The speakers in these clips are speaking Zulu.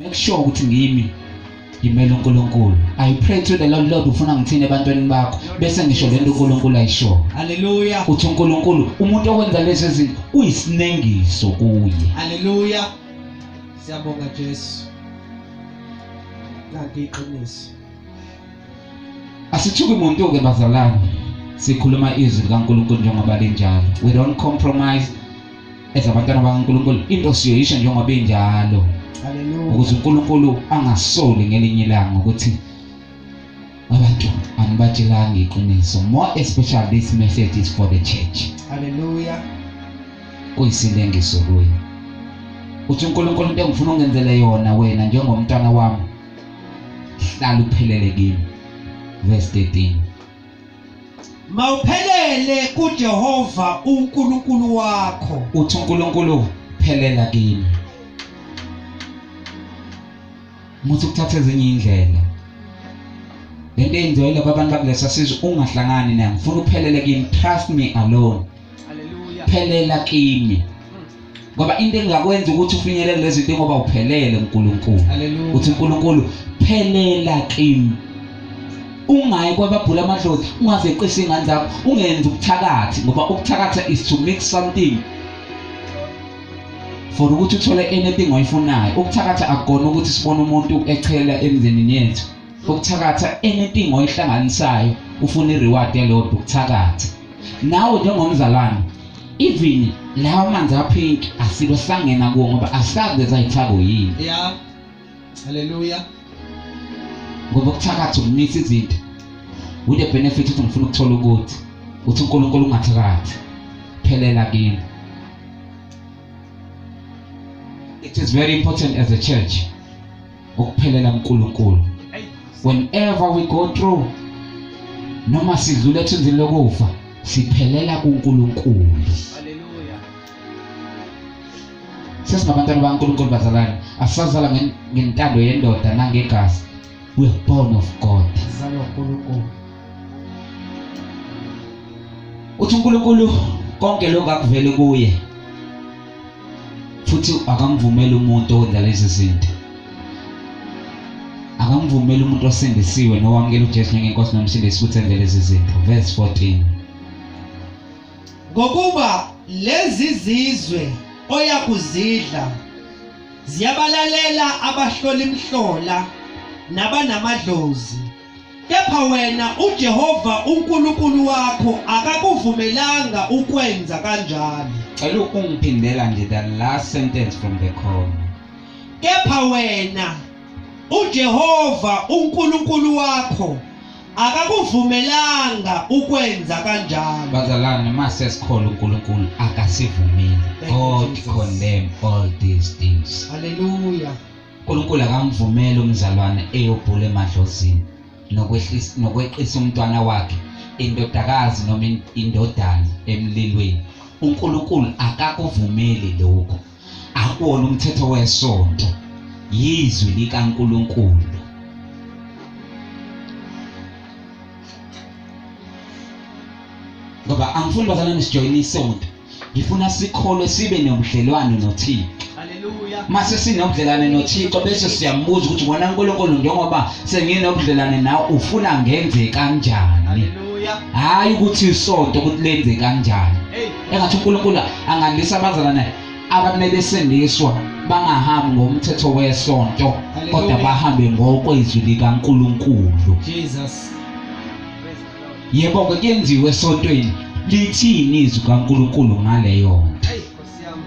Make sure ukuthi ngimi ngimele uNkulunkulu. I pray to the Lord, Lord ufuna ngithini ebantwaneni bakho bese ngisho lento uNkulunkulu ayisho. Hallelujah. Uthi uNkulunkulu umuntu okwenza lezi zinto uyisinengiso kuye. Hallelujah. Siyabonga Jesu. Nanti iqiniso. Asithuki muntu ke bazalwane. Sikhuluma izwi likaNkulunkulu njengoba linjalo. We don't compromise as abantwana bakaNkulunkulu into siyoyisho njengoba injalo. Hallelujah. Ukuze uNkulunkulu angasoli ngelinye ilanga ukuthi abantu anibatshelanga iqiniso. More especially this message is for the church. Hallelujah. Kuyisinengiso kuye. Uthi uNkulunkulu into engifuna ungenzele yona wena njengomntwana wami hlala uphelele kimi. Verse 13. Mawuphelele kuJehova uNkulunkulu wakho. Uthi uNkulunkulu phelela kimi. Muthi ukuthatha ezinye indlela. Lento eyenziwa yilaba abantu bakulesa sizwe ungahlangani nayo. Ngifuna uphelele kimi. Trust me alone. Hallelujah. Phelela kimi. Ngoba into engakwenza ukuthi ufinyelele lezi zinto ngoba uphelele uNkulunkulu. Hallelujah. Uthi uNkulunkulu phelela kimi. Ungayi kwababhula amadlozi, ungazeqisi ingane zakho, ungenzi ubuthakathi ngoba ubuthakatha is to mix something for ukuthi uthole anything oyifunayo. Ukuthakatha akukona ukuthi sibone umuntu echela emndenini yethu. Ukuthakatha anything oyihlanganisayo ufuna ireward yaleyo nto ukuthakatha. Nawe njengomzalwane even lawa manzi apink asibe sangena kuwo ngoba asazi ezayithako yini. Yeah. Hallelujah. Ngoba ukuthakatha ukumisa izinto with the benefit ukuthi ngifuna ukuthola ukuthi uthi uNkulunkulu ungathakathi phelela kimi. It is very important as a church ukuphelela kuNkulunkulu. Whenever we go through noma sidlula ethunzini lokufa siphelela kuNkulunkulu. Hallelujah. Sesingabantwana bakaNkulunkulu bazalwane, asazala ngentando yendoda nangegazi. We are born of God. Sizalwa uNkulunkulu. Uthi uNkulunkulu konke lokhu akuvele kuye. Futhi akamvumeli umuntu owenza lezi zinto. Akamvumeli umuntu osindisiwe nowamukela uJesu njengenkosi nomsindisi ukuthi enze lezi zinto. Verse 14. Ngokuba lezi zizwe oyakuzidla ziyabalalela abahlolimhlola nabanamadlozi, kepha wena uJehova uNkulunkulu wakho akakuvumelanga ukwenza kanjalo. Cela ungiphindela nje the last sentence from the corner. Kepha wena uJehova uNkulunkulu wakho akakuvumelanga ukwenza kanjalo. Bazalwane mase sikholwa uNkulunkulu akasivumeli. Thank you, God Jesus. condemn all these things. Hallelujah. uNkulunkulu akamvumeli umzalwane eyobhula emadlozini nokwehlisa nokweqisa umntwana wakhe indodakazi noma indodana emlilweni. uNkulunkulu akakuvumeli lokho. Akuwona umthetho wesonto, yizwi likaNkulunkulu. Ngoba angifuni bazalwane sijoyine isonto, ngifuna sikholwe sibe nobudlelwano noThixo. Hallelujah. Mase sinobudlelwane noThixo bese siyambuza ukuthi wena uNkulunkulu njengoba senginobudlelwane nawe ufuna ngenze kanjani? Hallelujah. Hayi ukuthi isonto ukuthi lenze kanjani. Hey. Engathi uNkulunkulu angandisa abazalwane abamele sindiswa bangahambi ngomthetho wesonto kodwa bahambe ngokwezwi likaNkulunkulu. Jesus. Yebo ke kuyenziwe esontweni, lithini izwi kaNkulunkulu ngaleyo nto? Hey, Nkosi yami.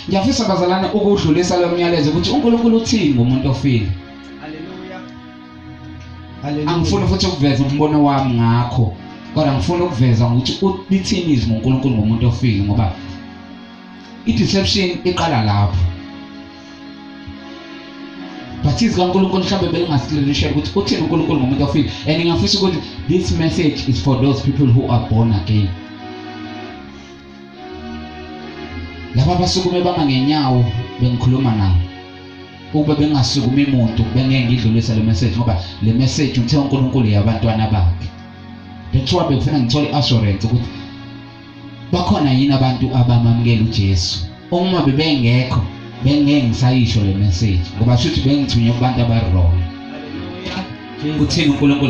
Ngiyafisa bazalwane ukudlulisa lo myalezo ukuthi uNkulunkulu uthini ngomuntu ofile. Hallelujah. Hallelujah. Angifuni futhi ukuveza umbono wami ngakho, kodwa ngifuna ukuveza ukuthi lithini izwi ngoNkulunkulu ngomuntu ofile, ngoba i-deception iqala lapho. But izwi kaNkulunkulu mhlawumbe belingasilelishela ukuthi uthini uNkulunkulu ngomuntu ofile. And ngiyafisa ukuthi this message is for those people who are born again. Laba abasukume bama ngenyawo bengikhuluma nabo, ukube bengasukumi umuntu bengeke ngidlulise le message, ngoba le message uthe uNkulunkulu yabantwana bakhe. Bekuthiwa bekufuna ngithole assurance ukuthi bakhona yini abantu abamamukela uJesu. Uma bebengekho Bengeke ngisayisho le message ngoba shuthi bengithunywe kubantu aba-wrong. Hallelujah. Uthini uNkulunkulu?